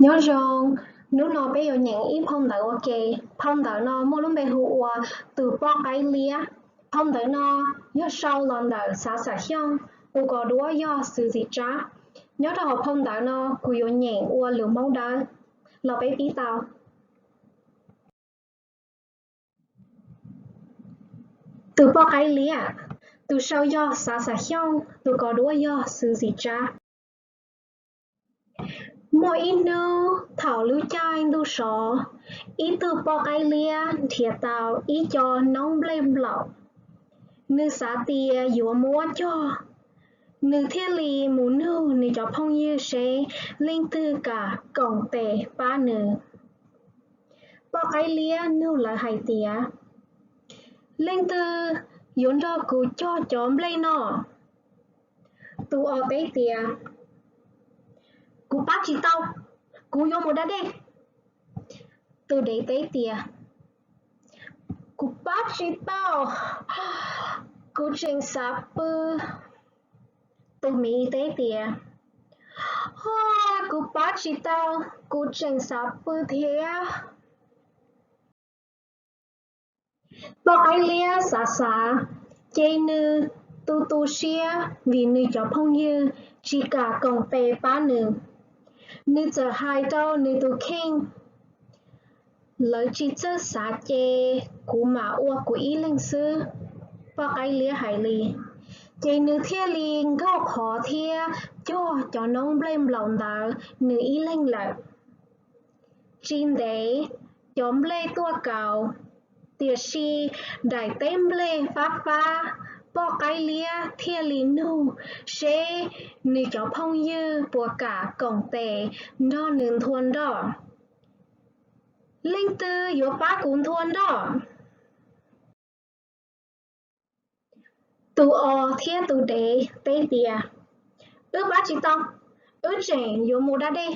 Nyob zoo, hnub no peb yuav nyeem ib phau ntawv ua ke. Phau ntawv no muaj lub npe hu ua Tus Poj Qaib Liab. Phau ntawv no yog sau los ntawm Xav Xam Xyooj, tus kos duab yog Xwm Txim Tsab. Nyob rau hauv phau ntawv no kuv yuav nyeem ua lus Hmoob Dawb los peb pib tau. Tus Poj Qaib Liab, tus sau yog Xav Xam Xyooj, tus kos duab yog Xwm Txim Tsab. Muaj ib hnub thaum lub caij ntuj sov, ib tug poj qaib liab nrhiav tau ib co noob nplej nplaum. Nws xav tias yuav muab cog, nws thiaj li mus nug nws cov phooj ywg seb leej twg kam koom tes pab nws. Poj qaib liab nug lawv hais tias, Leej twg yuav nrog kuv cog cov nplej no? Tus os teb tias, Kuv pab tsis tau, kuv yuav mus da dej. Tus dev teb tias, Kuv pab tsis tau, kuv tseem xav pw. Tus miv teb tias, Ho, kuv pab tsis tau, kuv tseem xav pw thiab. Poj qaib liab xav xav, ces nws tu tu siab vim nws cov phooj ywg tsis kam koom tes pab nws. Nws txawm hais rau nws tus kheej, Lawv tsis txawj xav ces kuv mam ua kuv ib leeg xwb. Poj qaib liab hais li, ces nws thiaj li nkaug qhov thiab cog cov noob nplej nplaum ntawd nws ib leeg lawm. Tsis ntev, cov nplej tuaj kaus, tiam sis daim teb nplej fab fab, poj qaib liab thiaj li nug seb nws cov phooj ywg puas kam koom tes nrog nws nthua nroj. Leej twg yuav pab kuv nthua nroj? Tus os thiab tus dev teb tias, Wb pab tsis tau, wb tseem yuav mus da dej.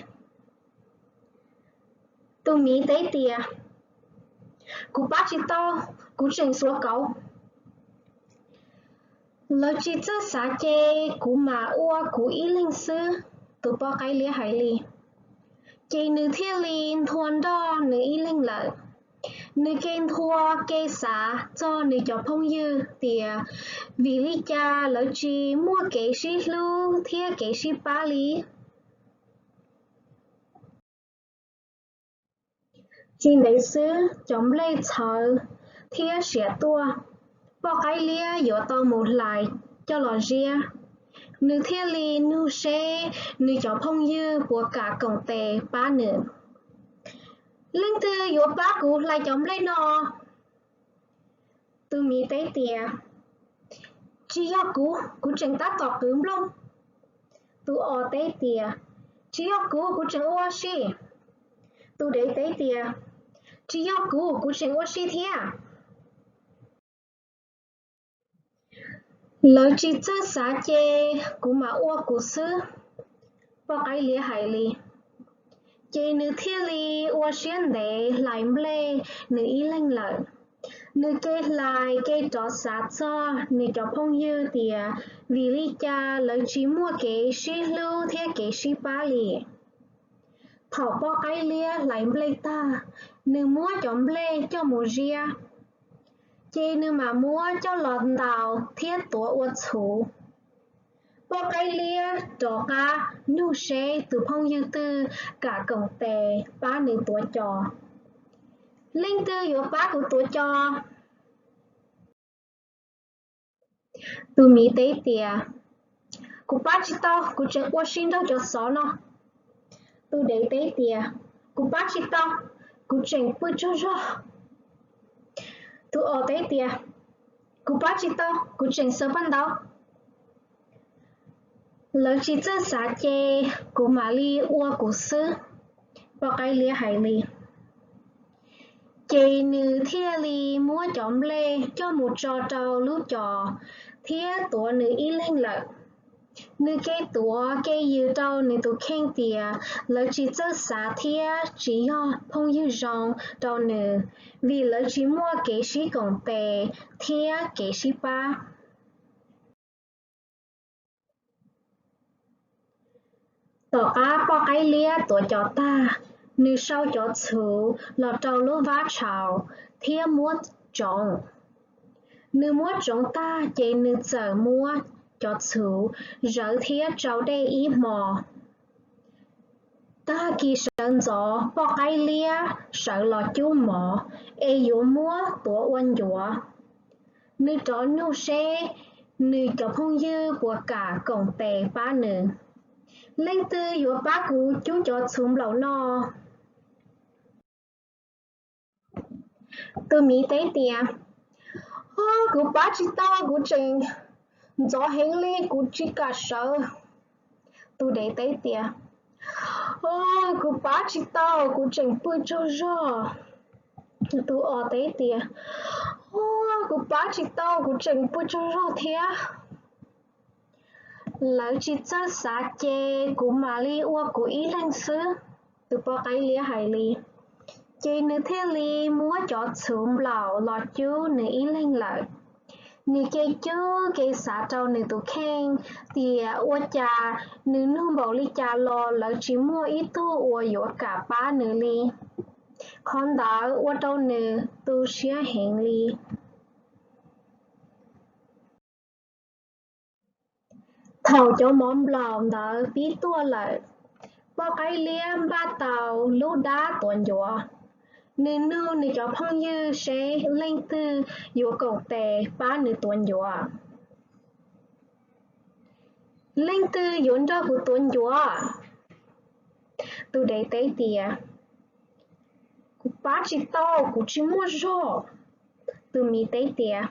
Tus miv teb tias, Kuv pab tsis tau, kuv tseem xuav kauv. Lawv tsis txawj xav ces kuv mam ua kuv ib leeg xwb. Tus poj qaib liab hais li, ces nws thiaj li nthua nroj nws ib leeg lawm. Nws ke nthua ke xav txog nws cov phooj ywg tias vim li cas lawv tsis muaj kev sib hlub thiab kev sib pab li. Tsis ntev xwb cov nplej txhawv thiab siav tuaj, poj qaib liab yuav tau mus hlais coj los ziab. Nws thiaj li nug seb nws cov phooj ywg puas kam koom tes pab nws. Leej twg yuav pab kuv hlais cov nplej no? Tus miv teb tias, Tsis yog kuv, kuv tseem tab tom qwv nplooj. Tus os teb tias, Tsis yog kuv, kuv tseem ua si. Tus dev teb tias, Tsis yog kuv, kuv tseem ua si thiab. Lawv tsis txawj xav ces kuv mam ua kuv xwb. Poj qaib liab hais li, ces nws thiaj li ua siab ntev hlais nplej nws ib leeg lawm. Nws ke hlais ke rov xav txog nws cov phooj ywg tias vim li cas lawv tsis muaj kev sib hlub thiab kev sib pab li. Thaum poj qaib liab hlais nplej tag, nws muab cov nplej coj mus ziab, ces nws mam muab coj los ntaus thiab tuav ua txhuv. Poj qaib liab rov qab nug seb tus phooj ywg twg kam koom tes pab nws tuav cos. Leej twg yuav pab kuv tuav cos? Tus miv teb tias, Kuv pab tsis tau, kuv tseem ua si nrog cov xov no. Tus dev teb tias, Kuv pab tsis tau, kuv tseem pw tsaug zog. Tus os teb tias, Kuv pab tsis tau, kuv tseem xaws paj ntaub. Lawv tsis txawj xav ces kuv mam li ua kuv xwb. Poj qaib liab hais li, ces nws thiaj li muab cov nplej coj mus tso rau lub cos thiab tuav nws ib leeg lawm. Nws ke tuav ke yws rau nws tus kheej tias lawv tsis txawj xav thiab tsis yog phooj ywg zoo rau nws, vim lawv tsis muaj kev sib koom tes thiab kev sib pab. Tom qab poj qaib liab tuav cos tag, nws sau cov txhuv los rau lub vab tshau thiab muab tsoov. Nws muab tsoov tag ces nws txawm muab cov txhuv zawv thiab tsau dej ib hmo. Tag kis sawv ntxov poj qaib liab sawv los cub mov es yuav muab tuav ua ncuav. Nws rov nug seb nws cov phooj ywg puas kam koom tes pab nws. Leej twg yuav pab kuv cub cov txhuv nplaum no? Tus miv teb tias, Ho, kuv pab tsis tau, kuv tseem ntxov heev li, kuv tsis kam sawv. Tus dev teb tias, Ho, kuv pab tsis tau, kuv tseem pw tsaug zog. Tus os teb tias, Ho, kuv pab tsis tau, kuv tseem pw tsaug zog thiab. Lawv tsis txawj xav ces kuv mam li ua kuv ib leeg xwb, tus poj qaib liab hais li. Ces nws thiaj li muab cov txhuv nplaum los cub nws ib leeg lawm. Nws ces cub ces xav rau nws tus kheej tias ua cas nws nug npaum li cas los lawv tsis muaj ib tug uas yuav kam pab nws li. Qhov ntawd ua rau nws tu siab heev li. Thaum cov mov nplaum ntawd pib tuaj lawm, poj qaib liab npaj tau lub dab tuav ncuav. Nws nug nws cov phooj ywg seb leej twg yuav koom tes pab nws tuav ncuav. Leej twg yuav nrog kuv tuav ncuav? Tus dev teb tias, Kuv pab tsis tau, kuv tsis muaj zog. Tus miv teb tias,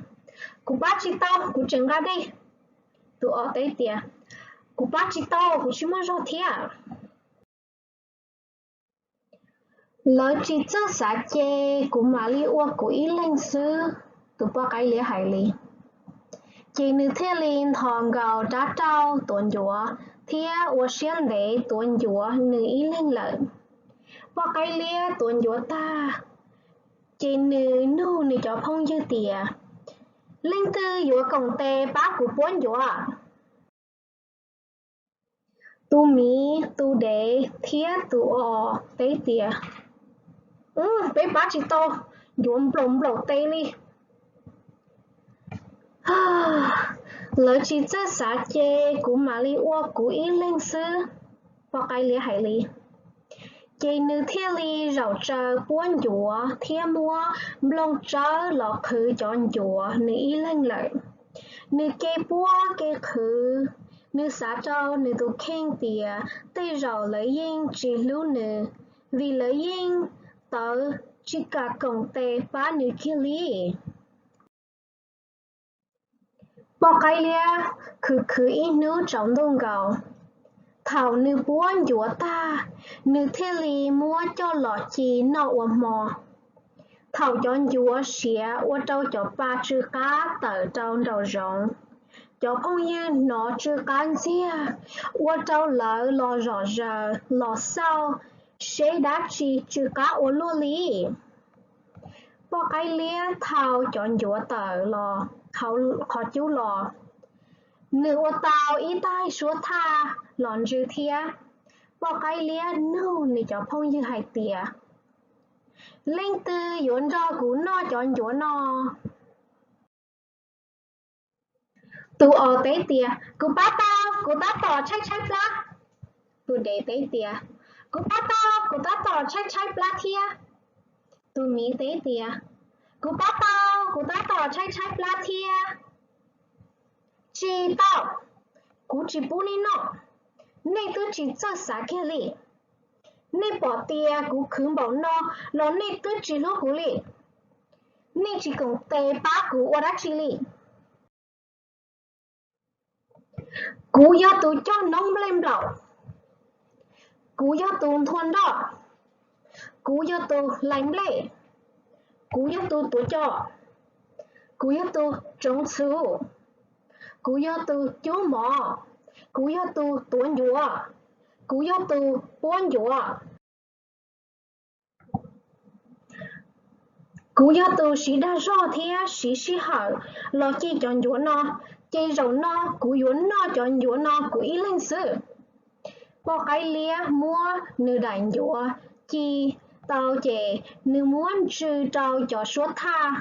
Kuv pab tsis tau, kuv tseem nqa dej. Tus os teb tias, Kuv pab tsis tau, kuv tsis muaj zog thiab. Lawv tsis txawj xav ces kuv mam li ua kuv ib leeg xwb, tus poj qaib liab hais li. Ces nws thiaj li nthos nkaus rab rauj tuav ncuav thiab ua siab ntev tuav ncuav nws ib leeg lawm. Poj qaib liab tuav ncuav tag, ces nws nug nws cov phooj ywg tias, Leej twg yuav koom tes pab kuv puab ncuav? Tus miv, tus dev thiab tus os teb tias, Peb pab tsis tau, ncuav nplaum nplaum tes li. Lawv tsis txawj xav ces kuv mam li ua kuv ib leeg xwb, poj qaib liab hais li. Ces nws thiaj li zaum tsaws puab ncuav thiab muab nplooj tsawb los qhwv cov ncuav nws ib leeg lawm. Nws ke puab ke qhwv, nws xav rau nws tus kheej tias tej zaum lawv yeej tsis hlub nws, vim lawv yeej tawv tsis kam koom tes pab nws kiag li. Poj qaib liab khwv khwv ib hnub tsaus ntuj nkaus. Thaum nws puab ncuav tag, nws thiaj li muab coj los ci noj ua hmo. Thaum cov ncuav siav ua rau cov pa tsw qab tawm rau nraum zoov, cov phooj ywg hnov tsw qab ntxiag, ua rau lawv los zom zaws los xauj seb dab tsi tsw qab ua luaj li. Poj qaib liab thau cov ncuav tawm los hauv qhov cub los. Nws ua tau ib taig suab thaj los ntsw thiab. Poj qaib liab nug nws cov phooj ywg hais tias, Leej twg yuav nrog kuv noj cov ncuav no? Tus os teb tias, Kuv pab tau, kuv tab tom tshaib tshaib plab. Tus dev teb tias, Kuv pab tau, kuv tab tom tshaib tshaib plab thiab. Tus miv teb tias, Kuv pab tau, kuv tab tom tshaib tshaib plab thiab. Tsis tau, kuv tsis pub nej noj. Nej twb tsis txawj xav kiag li. Nej pom tias kuv khwv npaum no los nej twb tsis hlub kuv li. Nej tsis koom tes pab kuv ua dab tsi li. Kuv yog tus coj noob nplej nplaum. Kuv yog tus nthua nroj. Kuv yog tus hlais nplej. Kuv yog tus tuav cos. Kuv yog tus tsoov txhuv. Kuv yog tus cub mov. Kuv yog tus tuav ncuav. Kuv yog tus puab ncuav. Kuv yog tus siv dag zog thiab siv sij hawm los ci cov ncuav no, ces zaum no kuv yuav noj cov ncuav no kuv ib leeg xwb. Poj qaib liab muab nws daim ncuav ci tau ces nws muab ntsw rau cov suab thaj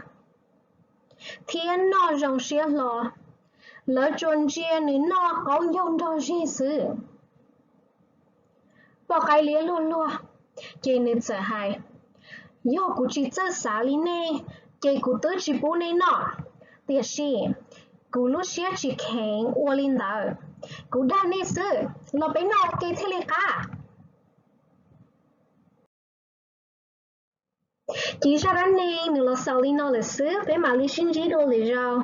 thiab noj zoo siab hlo. Lawv tsuas ntsia nws noj qaub ncaug nrog zig xwb. Poj qaib liab luag luag, ces nws txawm hais, Yog kuv tsis txawj xav li nej, ces kuv twb tsis pub nej noj. Tiam sis kuv lub siab tsis kheev ua li ntawd. Kuv dag nej xwb, los peb noj ua ke thiaj li qab. Ces zaj dab neeg nws los xaus li no lawm xwb, peb mam li sib ntsib dua lwm zaus.